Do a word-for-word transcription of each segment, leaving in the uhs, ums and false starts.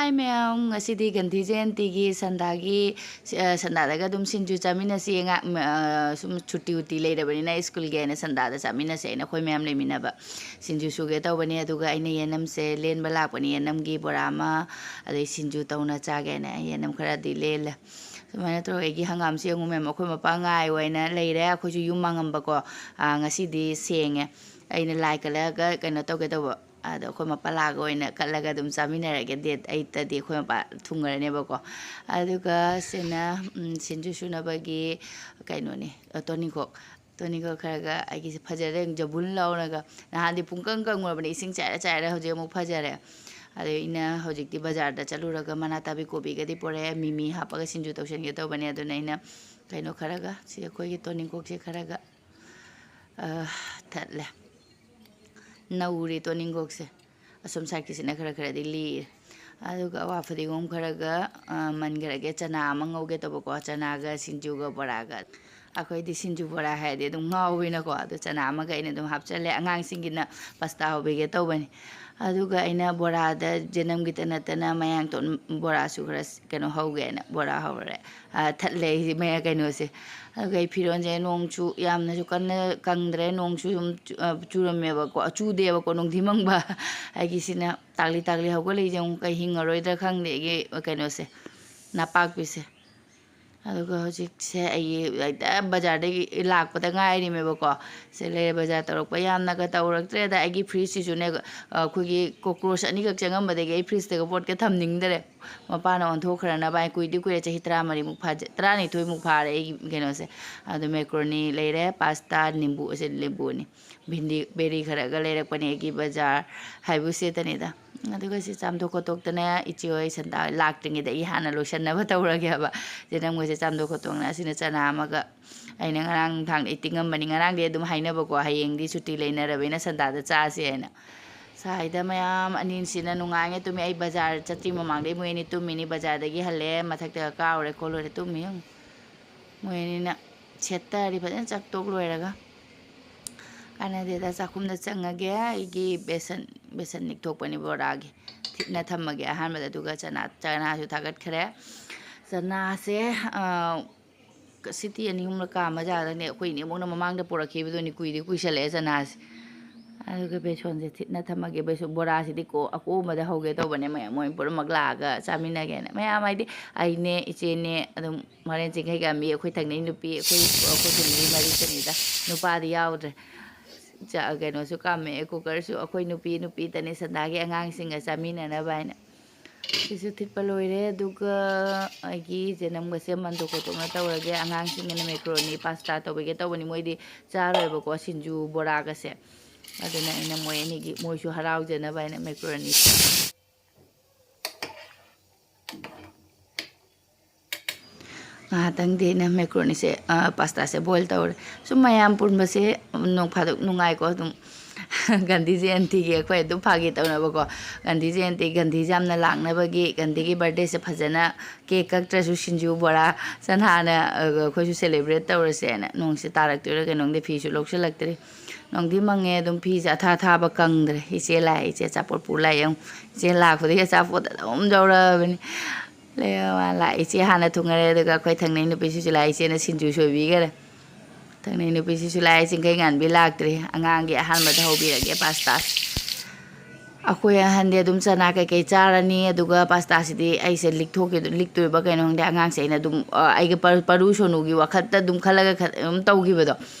ꯍꯥꯏ ꯃꯌꯥꯝ, ꯉꯁꯤꯗꯤ ꯒꯥꯟꯙꯤ ꯖꯌꯟꯇꯤꯒꯤ ꯁꯟꯗꯥꯒꯤ, ꯑ, ꯁꯟꯗꯥꯗꯒ ꯑꯗꯨꯝ ꯁꯤꯡꯖꯨ ꯆꯥꯃꯤꯟꯅꯁꯤ꯫ ꯉꯥ-, ꯃ-, ꯑ, ꯁꯨꯝ ꯁꯨꯇꯤ ꯎꯇꯤ ꯂꯩꯔꯕꯅꯤꯅ ꯁ꯭ꯀꯨꯜꯒꯤ ꯍꯥꯏꯅ ꯁꯟꯗꯥꯗ ꯆꯥꯃꯤꯟꯅꯁꯤ ꯍꯥꯏꯅ ꯑꯩꯈꯣꯏ ꯃꯌꯥꯝ ꯂꯩꯃꯤꯟꯅꯕ꯫ ꯁꯤꯡꯖꯨ ꯁꯨꯒꯦ ꯇꯧꯕꯅꯤ, ꯑꯗꯨꯒ ꯑꯩꯅ ꯌꯦꯅꯝꯁꯦ ꯂꯦꯟꯕ ꯂꯥꯛꯄꯅꯤ, ꯌꯦꯅꯝꯒꯤ ꯕꯣꯔꯥ ꯑꯃ, ꯑꯗꯩ ꯁꯤꯡꯖꯨ ꯇꯧꯅ ꯆꯥꯒꯦꯅ ꯌꯦꯅꯝ ꯈꯔꯗꯤ ꯂꯦꯜꯂꯦ꯫ ꯁꯨꯃꯥꯏꯅ ꯇꯧꯔꯒ ꯑꯩꯒꯤ ꯍꯪꯒꯥꯝꯁꯦ ꯌꯦꯡꯉꯨ ꯃꯌꯥꯝ, ꯑꯩꯈꯣꯏ ꯃꯄꯥ ꯉꯥꯏ ꯑꯣꯏꯅ ꯂꯩꯔꯦ꯫ ꯑꯩꯈꯣꯏꯁꯨ ꯌꯨꯝ ꯃꯥꯡꯉꯝꯕꯀꯣ, ꯑ, ꯉꯁꯤꯗꯤ ꯁꯦꯡꯉꯦ꯫ ꯑꯩꯅ ꯂꯥꯏ ꯀꯠꯂꯒ ꯀꯩꯅꯣ ꯇꯧꯒꯦ ꯇꯧꯕ꯫ ꯑꯗꯣ ꯑꯩꯈꯣꯏ ꯃꯄꯥ ꯂꯥꯛꯑꯒ ꯑꯣꯏꯅ ꯀꯠꯂꯒ ꯑꯗꯨꯝ ꯆꯥꯃꯤꯟꯅꯔꯒꯦ date eightꯇꯗꯤ꯫ ꯑꯩꯈꯣꯏ ꯃꯄꯥ ꯊꯨꯡꯉꯔꯅꯦꯕꯀꯣ꯫ ꯑꯗꯨꯒ ꯁꯤꯅ, ꯎꯝ, ꯁꯤꯡꯖꯨ ꯁꯨꯅꯕꯒꯤ ꯀꯩꯅꯣꯅꯤ, ꯑ, ꯇꯣꯅꯤꯡꯈꯣꯛ꯫ ꯇꯣꯅꯤꯡꯈꯣꯛ ꯈꯔꯒ ꯑꯩꯒꯤꯁꯦ ꯐꯖꯔꯦ, ꯖꯕꯨꯟ ꯂꯥꯎꯔꯒ꯫ ꯅꯍꯥꯟꯗꯤ ꯄꯨꯡꯀꯪ ꯀꯪꯉꯨꯔꯕꯅꯦ, ꯏꯁꯤꯡ ꯆꯥꯏꯔ ꯆꯥꯏꯔ ꯍꯧꯖꯤꯛ ꯑꯃꯨꯛ ꯐꯖꯔꯦ꯫ ꯑꯗꯩ ꯑꯩꯅ ꯍꯧꯖꯤꯛꯇꯤ ꯕꯖꯥꯔꯗ ꯆꯠꯂꯨꯔꯒ ꯃꯅꯥ ꯇꯥꯕꯤ ꯀꯣꯕꯤꯒꯗꯤ ꯄꯨꯔꯛꯑꯦ, ꯃꯤꯃꯤ ꯍꯥꯞꯄꯒ ꯁꯤꯡꯖꯨ ꯇꯧꯁꯟꯒꯦ ꯇꯧꯕꯅꯦ꯫ ꯑꯗꯨꯅ ꯑꯩꯅ ꯀꯩꯅꯣ ꯈꯔꯒ, ꯁꯤ ꯑꯩꯈꯣꯏꯒꯤ ꯇꯣꯅꯤꯡꯈꯣꯛꯁꯦ ꯈꯔꯒ, ꯑ, ꯊꯠꯂꯦ꯫ ꯅꯧꯔꯤ ꯇꯣꯅꯤꯡꯈꯣꯛꯁꯦ꯫ ꯑꯁꯣꯝ sideꯀꯤꯁꯤꯅ ꯈꯔ ꯈꯔꯗꯤ ꯂꯤꯔꯦ꯫ ꯑꯗꯨꯒ ꯑꯋꯥ ꯐꯗꯤꯒꯣꯝ ꯈꯔꯒ, ꯑ, ꯃꯟꯈ꯭ꯔꯒꯦ꯫ ꯆꯅꯥ ꯑꯃ ꯉꯧꯒꯦ ꯇꯧꯕꯀꯣ, ꯆꯅꯥꯒ ꯁꯤꯡꯖꯨꯒ ꯕꯣꯔꯥꯒ꯫ ꯑꯩꯈꯣꯏꯗꯤ ꯁꯤꯡꯖꯨ ꯕꯣꯔꯥ ꯍꯥꯏꯔꯗꯤ ꯑꯗꯨꯝ ꯉꯥꯎꯋꯤꯅꯀꯣ, ꯑꯗꯨ ꯆꯅꯥ ꯑꯃꯒ ꯑꯩꯅ ꯑꯗꯨꯝ ꯍꯥꯞꯆꯜꯂꯦ꯫ ꯑꯉꯥꯡꯁꯤꯡꯒꯤꯅ ꯄꯥꯁꯇꯥ ꯍꯧꯕꯤꯒꯦ ꯇꯧꯕꯅꯤ꯫ ꯑꯗꯨꯒ ꯑꯩꯅ ꯕꯣꯔꯥꯗ ꯖꯦꯅꯝꯒꯤꯇ ꯅꯠꯇꯅ ꯃꯌꯥꯡꯇꯣꯟ ꯕꯣꯔꯥꯁꯨ ꯈꯔ ꯀꯩꯅꯣ ꯍꯧꯒꯦꯅ ꯕꯣꯔꯥ ꯍꯧꯔꯦ꯫ ꯑ, ꯊꯠꯂꯦ ꯑꯩꯁꯦ ꯃꯌꯥ ꯀꯩꯅꯣꯁꯦ꯫ ꯑꯗꯨꯒ ꯑꯩ ꯐꯤꯔꯣꯟꯁꯦ ꯅꯣꯡꯁꯨ ꯌꯥꯝꯅꯁꯨ ꯀꯟꯅ ꯀꯪꯗ꯭ꯔꯦ, ꯅꯣꯡꯁꯨ ꯁꯨꯝ ꯆꯨ-, ꯑ, ꯆꯨꯔꯝꯃꯦꯕꯀꯣ, ꯑ, ꯆꯨꯗꯦꯕꯀꯣ, ꯅꯣꯡꯊꯤ ꯃꯪꯕ꯫ ꯑꯩꯒꯤꯁꯤꯅ ꯇꯥꯛꯂꯤ ꯇꯥꯛꯂꯤ ꯍꯧꯒꯠꯂꯛꯏꯁꯦ ꯑꯃꯨꯛ ꯀꯩ ꯍꯤꯡꯉꯔꯣꯏꯗ꯭ꯔꯥ ꯈꯪꯗꯦ ꯑꯩꯒꯤ ꯀꯩꯅꯣꯁꯦ, ꯅꯄꯥꯛꯄꯤꯁꯦ꯫ ꯑꯗꯨꯒ ꯍꯧꯖꯤꯛꯁꯦ ꯑꯩ ꯍꯦꯛꯇ ꯕꯖꯥꯔꯗꯒꯤ ꯂꯥꯛꯄꯗ ꯉꯥꯏꯔꯤꯃꯦꯕꯀꯣ꯫ ꯁꯦ ꯂꯩꯔꯦ, ꯕꯖꯥꯔ ꯇꯧꯔꯛꯄ ꯌꯥꯝꯅꯒ ꯇꯧꯔꯛꯇ꯭ꯔꯦꯗ꯫ ꯑꯩꯒꯤ fridgeꯁꯤꯁꯨꯅꯦ, ꯑꯩꯈꯣꯏꯒꯤ cockroach ꯑꯅꯤꯈꯛ ꯆꯪꯉꯝꯕꯗꯒꯤ ꯑꯩ fridgeꯇꯒ ꯄꯣꯠꯀ ꯊꯝꯅꯤꯡꯗ꯭ꯔꯦ꯫ ꯃꯄꯥꯅ ꯑꯣꯟꯊꯣꯛꯈ꯭ꯔꯅꯕ ꯍꯥꯏ, ꯀꯨꯏꯗꯤ ꯀꯨꯏꯔꯦ, ꯆꯍꯤ ꯇꯔꯥꯃꯔꯤꯃꯨꯛ ꯐꯥꯖ-, ꯇꯔꯥꯅꯤꯊꯣꯏꯃꯨꯛ ꯐꯥꯔꯦ ꯑꯩꯒꯤ ꯀꯩꯅꯣꯁꯦ꯫ ꯑꯗꯨ macaroni ꯂꯩꯔꯦ, pasta, ꯅꯤꯝꯕꯨ, ꯑꯁꯤ ꯅꯤꯝꯕꯨꯅꯤ꯫ ꯚꯤꯟꯗꯤ ꯕꯦꯔꯤ ꯈꯔꯒ ꯂꯩꯔꯛꯄꯅꯦ ꯑꯩꯒꯤ ꯕꯖꯥꯔ ꯍꯥꯏꯕꯨ ꯁꯤꯗꯅꯤꯗ꯫ ꯑꯗꯨꯒ ꯁꯤ ꯆꯥꯝꯊꯣꯛ ꯈꯣꯠꯇꯣꯛꯇꯅ ꯏꯆꯦ ꯍꯣꯏ ꯁꯟꯗꯥ ꯍꯣꯏ ꯂꯥꯛꯇ꯭ꯔꯤꯉꯩꯗ ꯑꯩ ꯍꯥꯟꯅ ꯂꯣꯏꯁꯟꯅꯕ ꯇꯧꯔꯒꯦ ꯍꯥꯏꯕ꯫ ꯆꯦꯅꯝꯒꯁꯦ ꯆꯥꯝꯊꯣꯛ ꯈꯣꯠꯇꯣꯛꯅ ꯑꯁꯤꯅ ꯆꯅꯥ ꯑꯃꯒ꯫ ꯑꯩꯅ ꯉꯔꯥꯡ ꯅꯨꯡꯗꯥꯡꯗ ꯑꯩ ꯇꯤꯡꯉꯝꯕꯅꯤ꯫ ꯉꯔꯥꯡꯗꯤ ꯑꯗꯨꯝ ꯍꯥꯏꯅꯕꯀꯣ, ꯍꯌꯦꯡꯗꯤ ꯁꯨꯇꯤ ꯂꯩꯅꯔꯕꯅꯤꯅ ꯁꯟꯗꯥꯗ ꯆꯥꯁꯦ ꯍꯥꯏꯅ꯫ ꯁꯥꯏꯗ ꯃꯌꯥꯝ ꯑꯅꯤꯁꯤꯅ ꯅꯨꯡꯉꯥꯏꯅ ꯇꯨꯝꯃꯤ꯫ ꯑꯩ ꯕꯖꯥꯔ ꯆꯠꯇ꯭ꯔꯤ ꯃꯃꯥꯡꯗꯩ ꯃꯣꯏ ꯑꯅꯤ ꯇꯨꯝꯃꯤꯅꯤ꯫ ꯕꯖꯥꯔꯗꯒꯤ ꯍꯜꯂꯛꯑꯦ, ꯃꯊꯛꯇꯒ ꯀꯥꯎꯔꯦ ꯈꯣꯠꯂꯨꯔꯦ, ꯇꯨꯝꯃꯤ ꯌꯦꯡꯉꯨ꯫ ꯃꯣꯏ ꯑꯅꯤꯅ ꯁꯦꯠꯇꯔꯤ ꯐꯖꯅ ꯆꯥꯛ ꯇꯣꯛ ꯂꯣꯏꯔꯒ꯫ ꯀꯥꯟꯅꯗꯦꯗ, ꯆꯥꯛꯈꯨꯝꯗ ꯆꯪꯉꯒꯦ꯫ ꯑꯩꯒꯤ ꯕꯦꯁꯟ, ꯕꯦꯁꯟ ꯅꯤꯛꯊꯣꯛꯄꯅꯤ ꯕꯣꯔꯥꯒꯤ꯫ ꯅ ꯊꯝꯃꯒꯦ ꯑꯍꯥꯟꯕꯗ, ꯑꯗꯨꯒ ꯆꯅꯥ, ꯆꯅꯥꯁꯨ ꯊꯥꯒꯠꯈ꯭ꯔꯦ꯫ ꯆꯅꯥꯁꯦ, ꯑ, ꯁꯤꯇꯤ ꯑꯅꯤ ꯑꯍꯨꯝꯂꯛ ꯀꯥꯝꯃꯖꯥꯠꯂꯅꯦ꯫ ꯑꯩꯈꯣꯏ ꯏꯅꯦꯃꯨꯛꯅ ꯃꯃꯥꯡꯗ ꯄꯨꯔꯛꯈꯤꯕꯗꯨꯅꯤ, ꯀꯨꯏꯗꯤ ꯀꯨꯏꯁꯜꯂꯛꯑꯦ ꯆꯅꯥꯁꯦ꯫ ꯑꯗꯨꯒ ꯕꯦꯁꯣꯟꯁꯦ ꯊꯤꯠꯅ ꯊꯝꯃꯒꯦ꯫ ꯕꯦꯁꯣꯟ ꯕꯣꯔꯥꯁꯤꯗꯤ ꯀꯣ ꯑꯀꯣꯝꯕꯗ ꯍꯧꯒꯦ ꯇꯧꯕꯅꯦ, ꯃꯌꯥꯝ ꯃꯣꯏ ꯄꯨꯝꯅꯃꯛ ꯂꯥꯛꯑꯒ ꯆꯥꯃꯤꯟꯅꯒꯦꯅ꯫ ꯃꯌꯥꯝ ꯍꯥꯏꯗꯤ ꯑꯩꯅꯦ, ꯏꯆꯦꯅꯦ, ꯑꯗꯨꯝ ꯃꯔꯦꯟ ꯆꯤꯡꯈꯩ ꯀꯥꯝꯕꯤ, ꯑꯩꯈꯣꯏ ꯊꯪꯅꯩ ꯅꯨꯄꯤ, ꯑꯩꯈꯣꯏ, ꯑꯩꯈꯣꯏ family ꯃꯔꯤꯇꯅꯤꯗ, ꯅꯨꯄꯥꯗꯤ ꯌꯥꯎꯗ꯭ꯔꯦ꯫ ꯆ-, ꯀꯩꯅꯣꯁꯨ ꯀꯥꯝꯃꯛꯑꯦ, cookerꯁꯨ ꯑꯩꯈꯣꯏ ꯅꯨꯄꯤ, ꯅꯨꯄꯤꯇꯅꯦ, ꯁꯟꯗꯥꯒꯤ ꯑꯉꯥꯡꯁꯤꯡꯒ ꯆꯥꯃꯤꯟꯅꯅꯕ ꯍꯥꯏꯅ꯫ ꯁꯤꯁꯨ ꯊꯤꯠꯄ ꯂꯣꯏꯔꯦ꯫ ꯑꯗꯨꯒ ꯑꯩꯒꯤ ꯖꯦꯅꯝꯒꯁꯦ ꯃꯟꯗꯣ ꯈꯣꯠꯇꯣꯛꯅ ꯇꯧꯔꯒꯦ꯫ ꯑꯉꯥꯡꯁꯤꯡꯅꯅ macaroni pasta ꯇꯧꯕꯤꯒꯦ ꯇꯧꯕꯅꯤ, ꯃꯣꯏꯗꯤ ꯆꯥꯔꯣꯏꯕꯀꯣ ꯁꯤꯡꯖꯨ ꯕꯣꯔꯥꯒꯁꯦ꯫ ꯑꯗꯨꯅ ꯑꯩꯅ ꯃꯣꯏ ꯑꯅꯤꯒꯤ, ꯃꯣꯏꯁꯨ ꯍꯔꯥꯎꯖꯅꯕ ꯍꯥꯏꯅ macaroni ꯉꯥꯏꯍꯥꯛꯇꯪꯗꯤ ꯑꯩꯅ macaroniꯁꯦ, ꯑ, pastaꯁꯦ boil ꯇꯧꯔꯦ꯫ ꯁꯨꯝ ꯃꯌꯥꯝ ꯄꯨꯟꯕꯁꯦ ꯅꯣꯡ ꯐꯥꯗꯣꯛ ꯅꯨꯡꯉꯥꯏꯀꯣ꯫ ꯑꯗꯨꯝ ꯒꯥꯟꯙꯤ ꯖꯌꯟꯇꯤꯒꯤ ꯑꯩꯈꯣꯏ ꯑꯗꯨꯝ ꯐꯥꯒꯤ ꯇꯧꯅꯕꯀꯣ, ꯒꯥꯟꯙꯤ ꯖꯌꯟꯇꯤ, ꯒꯥꯟꯙꯤꯁꯦ ꯌꯥꯝꯅ ꯂꯥꯛꯅꯕꯒꯤ, ꯒꯥꯟꯙꯤꯒꯤ birthdayꯁꯦ ꯐꯖꯅ cake ꯀꯛꯇ꯭ꯔꯁꯨ ꯁꯤꯡꯖꯨ ꯕꯣꯔꯥ ꯁꯅꯥꯅ, ꯑ, ꯑꯩꯈꯣꯏꯁꯨ celebrate ꯇꯧꯔꯁꯦꯅ꯫ ꯅꯣꯡꯁꯦ ꯇꯥꯔꯛꯇꯣꯏꯔꯥ ꯀꯩꯅꯣ ꯈꯪꯗꯦ, ꯐꯤꯁꯨ ꯂꯧꯁꯤꯜꯂꯛꯇ꯭ꯔꯤ꯫ ꯅꯣꯡꯗꯤ ꯃꯪꯉꯦ, ꯑꯗꯨꯝ ꯐꯤꯁꯦ ꯑꯊꯥ ꯑꯊꯥꯕ ꯀꯪꯗ꯭ꯔꯦ꯫ ꯏꯆꯦ ꯂꯥꯛꯑꯦ, ꯏꯆꯦ ꯑꯆꯥꯄꯣꯠ ꯄꯨ ꯂꯥꯛꯑꯦ꯫ ꯌꯦꯡꯉꯨ, ꯏꯆꯦ ꯂꯥꯛꯄꯗꯒꯤ ꯑꯆꯥꯄꯣꯠ ꯑꯗꯨꯝ ꯌꯧꯔꯛꯑꯕꯅꯤ꯫ ꯂꯩ, ꯃꯥ ꯂꯥꯛꯑꯦ꯫ ꯏꯆꯦ ꯍꯥꯟꯅ ꯊꯨꯡꯉꯔꯦ, ꯑꯗꯨꯒ ꯑꯩꯈꯣꯏ ꯊꯪꯅꯩ ꯅꯨꯄꯤꯁꯤꯁꯨ ꯂꯥꯛꯑꯦ꯫ ꯏꯆꯦꯅ ꯁꯤꯡꯖꯨ ꯁꯣꯏꯕꯤꯈꯔꯦ꯫ ꯊꯪꯅꯩ ꯅꯨꯄꯤꯁꯤꯁꯨ ꯂꯥꯛꯑꯦ꯫ ꯆꯤꯡꯈꯩ ꯉꯥꯟꯕꯤ ꯂꯥꯛꯇ꯭ꯔꯤ꯫ ꯑꯉꯥꯡꯒꯤ ꯑꯍꯥꯟꯕꯗ ꯍꯧꯕꯤꯔꯒꯦ pastaꯁꯦ꯫ ꯑꯩꯈꯣꯏ ꯑꯍꯟꯗꯤ ꯑꯗꯨꯝ ꯆꯅꯥ ꯀꯩꯀꯩ ꯆꯥꯔꯅꯤ, ꯑꯗꯨꯒ pastaꯁꯤꯗꯤ ꯑꯩꯁꯦ ꯂꯤꯛꯊꯣꯛꯈꯤ-, ꯂꯤꯛꯇꯣꯏꯕ ꯀꯩꯅꯣ ꯈꯪꯗꯦ꯫ ꯑꯉꯥꯡꯁꯦ ꯑꯩꯅ ꯑꯗꯨꯝ, ꯑ, ꯑꯩꯒꯤ ꯄꯔ-, ꯄꯔꯨ ꯁꯣꯅꯨꯒꯤ ꯋꯥꯈꯜꯗ ꯑꯗꯨꯝ ꯈꯜꯂꯒ ꯈ-, ꯑꯗꯨꯝ ꯇꯧꯈꯤꯕꯗꯣ꯫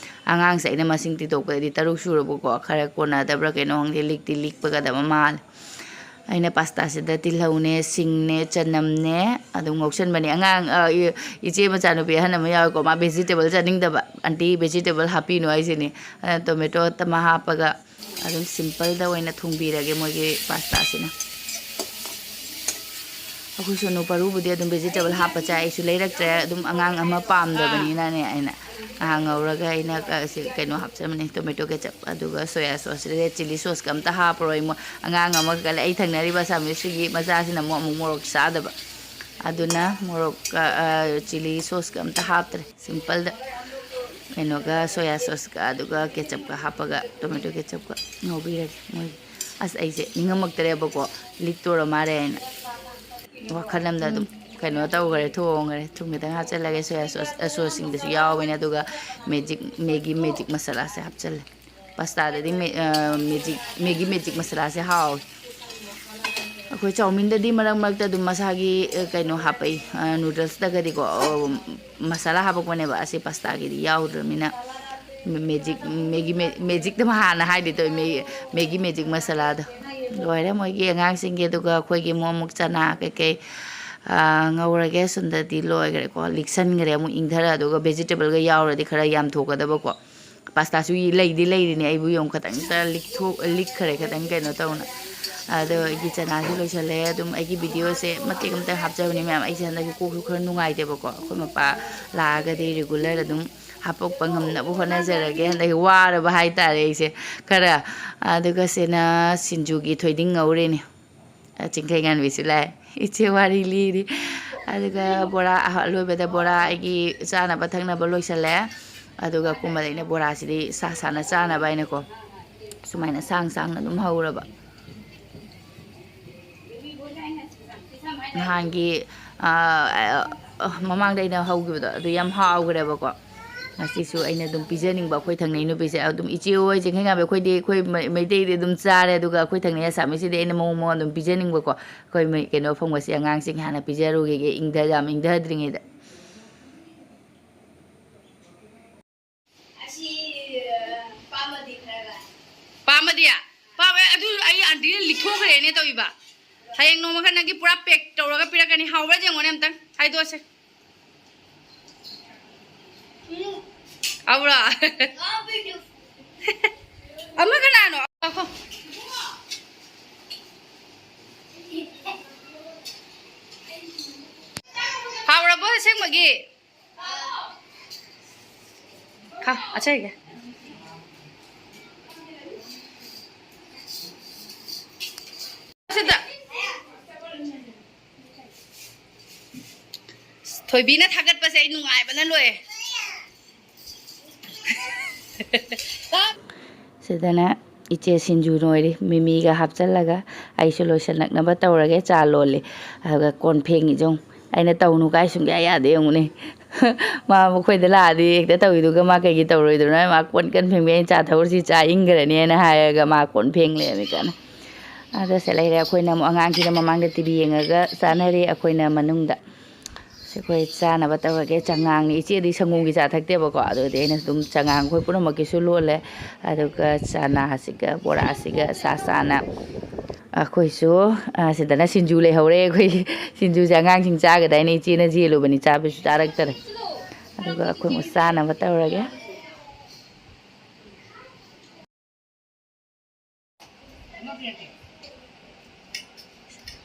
ꯑꯉꯥꯡꯁꯦ ꯑꯩꯅ ꯃꯁꯤꯡ ꯊꯤꯗꯣꯛꯄꯗꯗꯤ ꯇꯔꯨꯛ ꯁꯨꯔꯕꯀꯣ꯫ ꯈꯔ ꯀꯣꯟꯅꯗꯕ꯭ꯔꯥ ꯀꯩꯅꯣ ꯈꯪꯗꯦ, ꯂꯤꯛꯇꯤ ꯂꯤꯛꯄꯒꯗꯕ ꯃꯥꯜꯂꯦ꯫ ꯑꯩꯅ pastaꯁꯤꯗ ꯇꯤꯜꯍꯧꯅꯦ, ꯁꯤꯡꯅꯦ, ꯆꯅꯝꯅꯦ ꯑꯗꯨꯝ ꯉꯧꯁꯟꯕꯅꯦ꯫ ꯑꯉꯥꯡ, ꯑ, ꯏ-, ꯏꯆꯦ ꯃꯆꯥꯅꯨꯄꯤ ꯑꯍꯟ ꯑꯃ ꯌꯥꯎꯋꯦꯀꯣ, ꯃꯥ vegetable ꯆꯥꯅꯤꯡꯗꯕ꯫ "Aunty, vegetable ꯍꯥꯞꯄꯤꯅꯨ" ꯍꯥꯏꯁꯤꯅꯤ꯫ ꯑꯗꯨꯅ tomato ꯑꯃ ꯍꯥꯞꯄꯒ ꯑꯗꯨꯝ simpleꯗ ꯑꯣꯏꯅ ꯊꯣꯡꯕꯤꯔꯒꯦ ꯃꯣꯏꯒꯤ pastaꯁꯤꯅ꯫ ꯑꯩꯈꯣꯏ ꯁꯣꯅꯨ ꯄꯔꯨꯕꯨꯗꯤ ꯑꯗꯨꯝ vegetable ꯍꯥꯞꯄ ꯆꯥꯏ꯫ ꯑꯩꯁꯨ ꯂꯩꯔꯛꯇ꯭ꯔꯦ, ꯑꯗꯨꯝ ꯑꯉꯥꯡ ꯑꯃ ꯄꯥꯝꯗꯕꯅꯤꯅꯅꯦ ꯑꯩꯅ꯫ ꯉꯥꯏꯍꯥꯛ ꯉꯧꯔꯒ ꯑꯩꯅ ꯀ-, ꯁꯤ ꯀꯩꯅꯣ ꯍꯥꯞꯆꯕꯅꯦ, tomato ketchup, ꯑꯗꯨꯒ soya sauce, red chilli sauceꯀ ꯑꯝꯇ ꯍꯥꯞꯄꯔꯣꯏ꯫ ꯃꯣ-, ꯑꯉꯥꯡ ꯑꯃꯒ ꯂꯩ, ꯑꯩ ꯊꯪꯅꯔꯤꯕ ꯑꯁꯥꯃꯤꯁꯁꯤꯒꯤ ꯃꯆꯥꯁꯤꯅ ꯑꯃꯨꯛ, ꯑꯃꯨꯛ ꯃꯣꯔꯣꯛ ꯆꯥꯗꯕ꯫ ꯑꯗꯨꯅ ꯃꯣꯔꯣꯛꯀ, ꯑ, chilli sauceꯀ ꯑꯝꯇ ꯍꯥꯞꯇ꯭ꯔꯦ꯫ Simpleꯗ ꯀꯩꯅꯣꯒ, soya sauceꯀ, ꯑꯗꯨꯒ ketchupꯀ ꯍꯥꯞꯄꯒ, tomato ketchupꯀ ꯉꯧꯕꯤꯔꯒꯦ꯫ ꯃꯣꯏ ꯑꯁ, ꯑꯩꯁꯦ ꯅꯤꯡꯉꯝꯃꯛꯇ꯭ꯔꯦꯕꯀꯣ, ꯂꯤꯛꯇꯣꯔ ꯃꯥꯜꯂꯦ ꯍꯥꯏꯅ꯫ ꯋꯥꯈꯜ ꯑꯃꯗ ꯑꯗꯨꯝ ꯀꯩꯅꯣ ꯇꯧꯈ꯭ꯔꯦ, ꯊꯣꯡꯈ꯭ꯔꯦ꯫ ꯊꯨꯝ ꯈꯤꯇꯪ ꯍꯥꯞꯆꯤꯜꯂꯒꯦ, ꯁꯣꯌꯥ ꯁꯣꯁ, ꯑ, ꯁꯣꯁꯁꯤꯡꯗꯨꯁꯨ ꯌꯥꯎꯕꯅꯤꯅ꯫ ꯑꯗꯨꯒ ꯃꯦꯖꯤꯛ, ꯃꯦꯒꯤ ꯃꯦꯖꯤꯛ ꯃꯁꯥꯂꯥꯁꯦ ꯍꯥꯞꯆꯤꯜꯂꯦ꯫ ꯄꯥꯁꯇꯥꯗꯗꯤ ꯃꯦ-, ꯑ, ꯃꯦꯖꯤꯛ, ꯃꯦꯒꯤ ꯃꯦꯖꯤꯛ ꯃꯁꯥꯂꯥꯁꯦ ꯍꯥꯎꯋꯦ꯫ ꯑꯩꯈꯣꯏ ꯆꯧꯃꯤꯟꯗꯗꯤ ꯃꯔꯛ ꯃꯔꯛꯇ ꯑꯗꯨꯝ ꯃꯁꯥꯒꯤ, ꯑ, ꯀꯩꯅꯣ ꯍꯥꯞꯄꯛꯏ, ꯑ, ꯅꯨꯗꯜꯁꯇꯒꯗꯤꯀꯣ, ꯑ, ꯃꯁꯥꯂꯥ ꯍꯥꯞꯄꯛꯄꯅꯦꯕ꯫ ꯑꯁꯤ ꯄꯥꯁꯇꯥꯒꯤꯗꯤ ꯌꯥꯎꯗ꯭ꯔꯕꯅꯤꯅ꯫ ꯃꯦ-, ꯃꯦꯖꯤꯛ, ꯃꯦꯒꯤ ꯃꯦ-, ꯃꯦꯖꯤꯛꯇ ꯍꯥꯟꯅ ꯍꯥꯏꯗꯣꯏ ꯇꯧꯋꯤ, ꯃꯦꯒꯤ, ꯃꯦꯒꯤ ꯃꯦꯖꯤꯛ ꯃꯁꯥꯂꯥꯗꯣ꯫ ꯂꯣꯏꯔꯦ ꯃꯣꯏꯒꯤ ꯑꯉꯥꯡꯁꯤꯡꯒꯤ꯫ ꯑꯗꯨꯒ ꯑꯩꯈꯣꯏꯒꯤ ꯑꯃꯨꯛ, ꯑꯃꯨꯛ ꯆꯅꯥ ꯀꯩꯀꯩ, ꯑ, ꯉꯧꯔꯒꯦ꯫ ꯁꯣꯝꯗꯗꯤ ꯂꯣꯏꯈ꯭ꯔꯦꯀꯣ, ꯂꯤꯛꯁꯟꯈ꯭ꯔꯦ꯫ ꯑꯃꯨꯛ ꯏꯪꯊꯔ, ꯑꯗꯨꯒ vegetable ꯒ ꯌꯥꯎꯔꯗꯤ ꯈꯔ ꯌꯥꯝ ꯊꯣꯛꯀꯗꯕꯀꯣ꯫ ꯄꯥꯁꯇꯥꯁꯨ ꯂꯩꯗꯤ ꯂꯩꯔꯤꯅꯦ, ꯑꯩꯕꯨ ꯌꯦꯡꯉꯨ, ꯈꯇꯪꯇ ꯂꯤꯛꯊꯣꯛ-, ꯂꯤꯛꯈ꯭ꯔꯦ ꯈꯇꯪ ꯀꯩꯅꯣ ꯇꯧꯅ꯫ ꯑꯗꯣ ꯑꯩꯒꯤ ꯆꯅꯥꯁꯨ ꯂꯣꯏꯁꯜꯂꯦ꯫ ꯑꯗꯨꯝ ꯑꯩꯒꯤ video ꯁꯦ ꯃꯇꯦꯛ ꯑꯃꯇꯪ ꯍꯥꯞꯆꯕꯅꯤ ꯃꯌꯥꯝ꯫ ꯑꯩꯁꯦ ꯍꯟꯗꯛꯀꯤ ꯀꯣꯛꯁꯨ ꯈꯔ ꯅꯨꯡꯉꯥꯏꯇꯦꯕꯀꯣ꯫ ꯑꯩꯈꯣꯏ ꯃꯄꯥ ꯂꯥꯛꯑꯒꯗꯤ regular ꯑꯗꯨꯝ ꯍꯥꯄꯛꯄ ꯉꯝꯅꯕ ꯍꯣꯠꯅꯖꯔꯒꯦ꯫ ꯍꯟꯗꯛ ꯋꯥꯔꯕ ꯍꯥꯏꯇꯥꯔꯦ ꯑꯩꯁꯦ ꯈꯔ꯫ ꯑꯗꯨꯒ ꯁꯤꯅ ꯁꯤꯡꯖꯨꯒꯤ ꯊꯣꯏꯗꯤꯡ ꯉꯧꯔꯤꯅꯤ꯫ ꯆꯤꯡꯈꯩ ꯉꯥꯟꯕꯤꯁꯨ ꯂꯥꯛꯑꯦ꯫ ꯏꯆꯦ ꯋꯥꯔꯤ ꯂꯤꯔꯤ꯫ ꯑꯗꯨꯒ ꯕꯣꯔꯥ, ꯑꯍ-, ꯑꯂꯣꯏꯕꯗ ꯕꯣꯔꯥ ꯑꯩꯒꯤ ꯆꯥꯅꯕ ꯊꯛꯅꯕ ꯂꯣꯏꯁꯜꯂꯦ꯫ ꯑꯗꯨꯒ ꯀꯨꯝꯕꯗ ꯑꯩꯅ ꯕꯣꯔꯥꯁꯤꯗꯤ ꯁꯥ ꯁꯥꯅ ꯆꯥꯅꯕ ꯍꯥꯏꯅꯀꯣ, ꯁꯨꯃꯥꯏꯅ ꯁꯥꯡ ꯁꯥꯡꯅ ꯑꯗꯨꯝ ꯍꯧꯔꯕ꯫ ꯅꯍꯥꯟꯒꯤ, ꯑ, ꯑ, ꯃꯃꯥꯡꯗ ꯑꯩꯅ ꯍꯧꯈꯤꯕꯗꯣ, ꯑꯗꯨ ꯌꯥꯝ ꯍꯥꯎꯈ꯭ꯔꯦꯕꯀꯣ꯫ ꯉꯁꯤꯁꯨ ꯑꯩꯅ ꯑꯗꯨꯝ ꯄꯤꯖꯅꯤꯡꯕ ꯑꯩꯈꯣꯏ ꯊꯪꯅꯩ ꯅꯨꯄꯤꯁꯦ꯫ ꯑꯗꯨꯝ ꯏꯆꯦ ꯍꯣꯏ ꯆꯤꯡꯈꯩꯉꯥꯟꯕꯤ, ꯑꯩꯈꯣꯏꯗꯤ, ꯑꯩꯈꯣꯏ ꯃꯩ-, ꯃꯩꯇꯩꯗꯤ ꯑꯗꯨꯝ ꯆꯥꯔꯦ꯫ ꯑꯗꯨꯒ ꯑꯩꯈꯣꯏ ꯊꯪꯅꯩ ꯑꯁꯥꯃꯤꯁꯤꯗꯤ ꯑꯩꯅ ꯃꯑꯣꯡ ꯃꯑꯣꯡ ꯑꯗꯨꯝ ꯄꯤꯖꯅꯤꯡꯕꯀꯣ꯫ ꯑꯩꯈꯣꯏ ꯃꯩ-, ꯀꯩꯅꯣ ꯐꯪꯕꯁꯦ, ꯑꯉꯥꯡꯁꯤꯡ ꯍꯥꯟꯅ ꯄꯤꯖꯔꯨꯈꯤꯒꯦ, ꯏꯪꯊ-, ꯌꯥꯝ ꯏꯪꯊꯗ꯭ꯔꯤꯉꯩꯗ꯫ ꯑꯁꯤ, ꯑ, ꯄꯥꯝꯃꯗꯤ ꯈꯔꯒ꯫ ꯄꯥꯝꯃꯗꯤ? ꯄꯥꯝꯃꯦ꯫ ꯑꯗꯨ ꯑꯩ ꯑꯟꯇꯤꯅ ꯂꯤꯛꯊꯣꯛꯈ꯭ꯔꯦꯅꯦ ꯇꯧꯏꯕ꯫ ꯍꯌꯦꯡ ꯅꯣꯡꯃ ꯈꯔ ꯅꯪꯒꯤ ꯄꯨꯔꯥ pack ꯇꯧꯔꯒ ꯄꯤꯔꯛꯀꯅꯤ꯫ ꯍꯥꯎꯕ꯭ꯔꯥ ꯌꯦꯡꯉꯣꯅꯦ ꯑꯝꯇꯪ꯫ ꯍꯥꯏꯗꯣꯛꯑꯁꯦ꯫ ꯎꯝ꯫ ꯍꯥꯎꯕ꯭ꯔꯥ? ꯍꯥꯎꯕꯤꯗꯨ꯫ ꯑꯃ ꯀꯅꯥꯅꯣ? ꯉꯥꯏꯈꯣ꯫ ꯍꯥꯎꯔꯕꯣ ꯑꯁꯦꯡꯕꯒꯤ? ꯈꯥ, ꯑꯆꯩꯒꯦ꯫ ꯁꯤꯗ꯫ ꯊꯣꯏꯕꯤꯅ ꯊꯥꯒꯠꯄꯁꯦ ꯑꯩ ꯅꯨꯡꯉꯥꯏꯕꯅ ꯂꯣꯏꯔꯦ꯫ ꯁꯤꯗꯅ ꯏꯆꯦ ꯁꯤꯡꯖꯨ ꯅꯣꯏꯔꯤ, ꯃꯤꯃꯤꯒ ꯍꯥꯞꯆꯜꯂꯒ꯫ ꯑꯩꯁꯨ ꯂꯣꯏꯁꯤꯜꯂꯛꯅꯕ ꯇꯧꯔꯒꯦ, ꯆꯥ ꯂꯣꯜꯂꯤ꯫ ꯑꯗꯨꯒ ꯀꯣꯟ ꯐꯦꯡꯉꯤꯁꯦ ꯌꯦꯡꯉꯨ꯫ ꯑꯩꯅ ꯇꯧꯅꯨ ꯀꯥꯏ ꯁꯨꯡꯌꯥ ꯌꯥꯗꯦ ꯌꯦꯡꯉꯨꯅꯦ꯫ ꯃꯥ ꯃꯈꯣꯏꯗ ꯂꯥꯛꯑꯗꯤ ꯍꯦꯛꯇ ꯇꯧꯋꯤꯗꯨꯒ ꯃꯥ ꯀꯩꯒꯤ ꯇꯧꯔꯣꯏꯗꯣꯏꯅꯣ? ꯃꯥ ꯀꯣꯟ ꯀꯟ ꯐꯦꯡꯕꯤ, "ꯑꯩꯅ ꯆꯥ ꯊꯛꯎꯔꯁꯤ, ꯆꯥ ꯏꯪꯈ꯭ꯔꯅꯤ" ꯍꯥꯏꯅ ꯍꯥꯏꯔꯒ ꯃꯥ ꯀꯣꯟ ꯐꯦꯡ ꯂꯩꯔꯝꯃꯤ ꯀꯥꯟꯅ꯫ ꯑꯗ ꯁꯦ ꯂꯩꯔꯦ꯫ ꯑꯩꯈꯣꯏꯅ ꯑꯃꯨꯛ ꯑꯉꯥꯡꯁꯤꯅ ꯃꯃꯥꯡꯗ ꯇꯤ ꯚꯤ ꯌꯦꯡꯉꯒ ꯆꯥꯅꯔꯤ, ꯑꯩꯈꯣꯏꯅ ꯃꯅꯨꯡꯗ꯫ ꯁꯤ ꯑꯩꯈꯣꯏ ꯆꯥꯅꯕ ꯇꯧꯔꯒꯦ꯫ ꯆꯉꯥꯡꯅꯤ꯫ ꯏꯆꯦꯗꯤ ꯁꯪꯒꯣꯝꯒꯤ ꯆꯥ ꯊꯛꯇꯦꯕꯀꯣ, ꯑꯗꯨꯗꯤ ꯑꯩꯅ ꯑꯗꯨꯝ ꯆꯉꯥꯡ ꯑꯩꯈꯣꯏ ꯄꯨꯝꯅꯃꯛꯀꯤꯁꯨ ꯂꯣꯜꯂꯦ꯫ ꯑꯗꯨꯒ ꯆꯅꯥꯁꯤꯒ ꯕꯣꯔꯥꯁꯤꯒ ꯁꯥ ꯆꯥꯅ ꯑꯩꯈꯣꯏꯁꯨ, ꯑ, ꯁꯤꯗꯅ ꯁꯤꯡꯖꯨ ꯂꯩꯍꯧꯔꯦ꯫ ꯑꯩꯈꯣꯏ ꯁꯤꯡꯖꯨꯁꯦ ꯑꯉꯥꯡꯁꯤꯡ ꯆꯥꯒꯗꯥꯏꯅ ꯏꯆꯦꯅ ꯌꯦꯜꯂꯨꯕꯅꯤ, ꯆꯥꯕꯁꯨ ꯆꯥꯔꯛꯇꯔꯦ꯫ ꯑꯗꯨꯒ ꯑꯩꯈꯣꯏ ꯑꯃꯨꯛ ꯆꯥꯅꯕ ꯇꯧꯔꯒꯦ꯫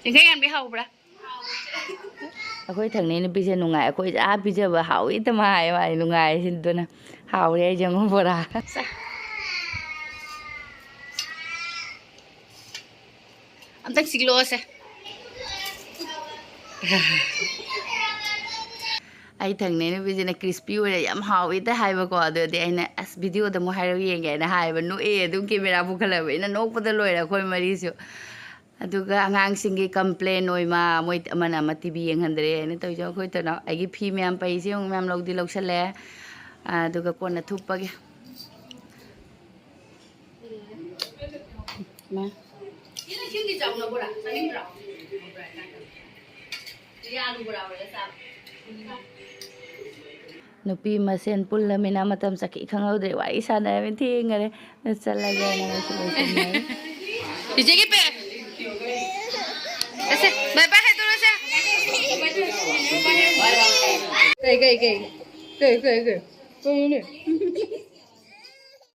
ꯆꯤꯡꯈꯩꯉꯥꯟꯕꯤ ꯍꯥꯎꯕ꯭ꯔꯥ? ꯑꯩꯈꯣꯏ ꯊꯪꯅꯩ ꯅꯨꯄꯤꯁꯦ ꯅꯨꯡꯉꯥꯏ, ꯑꯩꯈꯣꯏꯁꯦ ꯑꯥ ꯄꯤꯖꯕ ꯍꯥꯎꯏ ꯇꯃ ꯍꯥꯏ ꯃꯥ, ꯅꯨꯡꯉꯥꯏ ꯁꯤꯗꯨꯅ꯫ ꯍꯥꯎꯔꯦ ꯑꯩꯁꯦ ꯑꯃꯨꯛ ꯕꯣꯔꯥ꯫ ꯑꯝꯇꯪ ꯁꯤꯛꯂꯛꯑꯣꯁꯦ꯫ ꯑꯩ ꯊꯪꯅꯩ ꯅꯨꯄꯤꯁꯤꯅ ꯀ꯭ꯔꯤꯁꯄꯤ ꯑꯣꯏꯔꯦ, ꯌꯥꯝ ꯍꯥꯎꯋꯤꯗ ꯍꯥꯏꯕꯀꯣ꯫ ꯑꯗꯨꯗꯤ ꯑꯩꯅ, "ꯑꯁ, ꯚꯤꯗꯤꯑꯣꯗ ꯑꯃꯨꯛ ꯍꯥꯏꯔꯒ ꯌꯦꯡꯒꯦ" ꯍꯥꯏꯅ ꯍꯥꯏꯕ꯫ ꯅꯣꯛꯑꯦ ꯑꯗꯨꯝ ꯀꯦꯃꯦꯔꯥ ꯄꯨꯈꯠꯂꯛꯑꯕ꯫ ꯑꯩꯅ ꯅꯣꯛꯄꯗ ꯂꯣꯏꯔꯦ ꯑꯩꯈꯣꯏ ꯃꯔꯤꯁꯨ꯫ ꯑꯗꯨꯒ ꯑꯉꯥꯡꯁꯤꯡꯒꯤ ꯀꯝꯄ꯭ꯂꯦꯟ ꯑꯣꯏ ꯃꯥ, ꯃꯣꯏ ꯑꯃꯅ ꯑꯃ ꯇꯤ ꯚꯤ ꯌꯦꯡꯍꯟꯗ꯭ꯔꯦ ꯍꯥꯏꯅ ꯇꯧꯔꯤꯁꯦ꯫ ꯑꯩꯈꯣꯏ ꯇꯅꯥꯎ ꯑꯩꯒꯤ ꯐꯤ ꯃꯌꯥꯝ ꯄꯩꯁꯦ ꯑꯃꯨꯛ ꯃꯌꯥꯝ ꯂꯧꯗꯤ ꯂꯧꯁꯜꯂꯦ꯫ ꯑꯗꯨꯒ ꯀꯣꯟꯅ ꯊꯨꯞꯄꯒꯦ꯫ ꯃꯥ꯫ ꯅꯨꯄꯤ ꯃꯁꯦꯟ ꯄꯨꯜꯂꯃꯤꯅ ꯃꯇꯝ ꯆꯠꯈꯤ ꯈꯪꯍꯧꯗ꯭ꯔꯦ, ꯋꯥꯔꯤ ꯁꯥꯟꯅꯔꯃꯤ ꯊꯦꯡꯉꯔꯦ꯫ ꯆꯠꯂꯒꯦ ꯍꯥꯏꯅ ꯉꯁꯤ ꯂꯣꯏꯁꯤꯟꯅꯔꯦ꯫ ꯆꯤꯆꯦꯒꯤ ꯄꯦ꯫ ꯑꯁꯦ, ꯕꯥꯏ ꯕꯥꯏ ꯍꯥꯏꯗꯣꯔꯁꯦ꯫ ꯀꯩ, ꯀꯩ, ꯀꯩ? ꯀꯩ, ꯀꯩ, ꯀꯩ? ꯀꯩꯅꯣꯅꯦ?